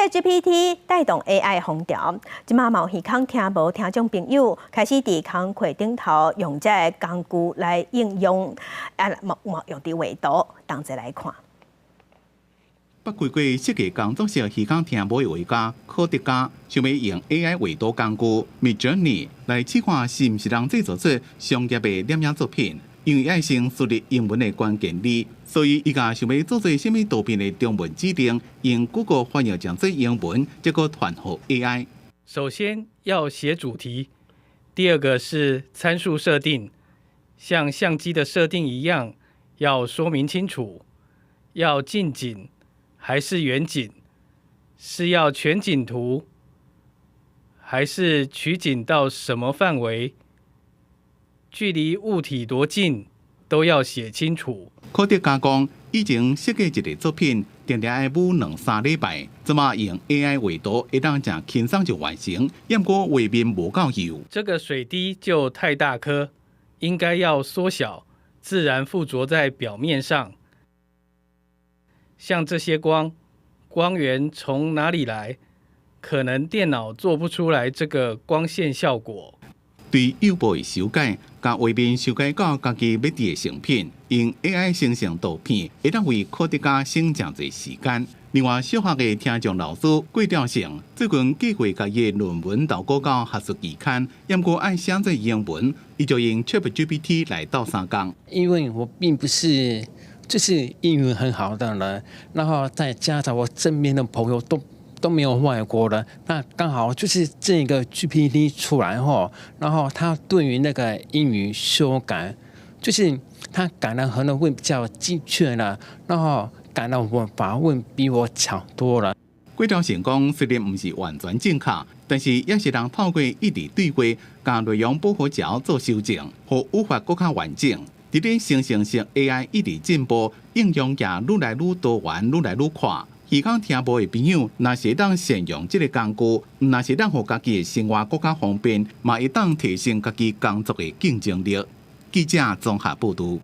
ChatGPT 帶動 AI 風潮，這馬嘛有耳孔聽無聽眾朋友開始佇工課頂頭用這个工具來應用，啊，嘛嘛用佇畫圖，同齊來看。捌開過設計工作室耳孔聽無的畫家柯德嘉，想欲用 AI 畫圖工具 Midjourney 來試看是毋是能製作出商業的攝影作品。因為愛先輸入英文的關鍵字，所以伊共想欲做做啥物圖片的中文指令，用 Google 翻譯成做英文，再閣傳予 AI。首先要寫主題，第二個是參數設定，像相機的設定一樣，要說明清楚，要近景還是遠景，是要全景圖，還是取景到什麼範圍？距離物體多近都要寫清楚。柯德嘉講，以前設計一個作品，定定愛舞兩三禮拜，這馬用 AI 畫圖，會當誠輕鬆就完成，毋過畫面無夠幼。這個水滴就太大顆，應該要縮小，自然附着在表面上。像這些光，光源從哪裡來？可能電腦做不出來這個光線效果。對幼部的修改，共畫面修改到家己欲佇的成品，用 AI 生成圖片，會當為柯德嘉省誠濟時間。另外，小學的聽障老師郭兆成最近計劃共伊的論文投稿到學術期刊，毋過愛寫做英文，伊就用 ChatGPT 來鬥相共。因為我並不是就是英語很好的人，然後再加上我身邊的朋友都沒有外國人，那剛好就是這個 GPT 出來後，然後他對於那個英語修改，就是他改的可能會比較精確了，然後改的文法會比我強多了。郭兆成講，雖然毋是完全正確，但是也是能透過一直對話，共內容補好腳做修正，予語法閣較完整。佇咧生成式 AI 一直進步，應用也愈來愈多元，愈來愈闊。耳孔聽無的朋友，若是會當善用這个工具，毋但是當予家己的生活閣較方便，嘛會當提升家己工作的競爭力。記者綜合報導。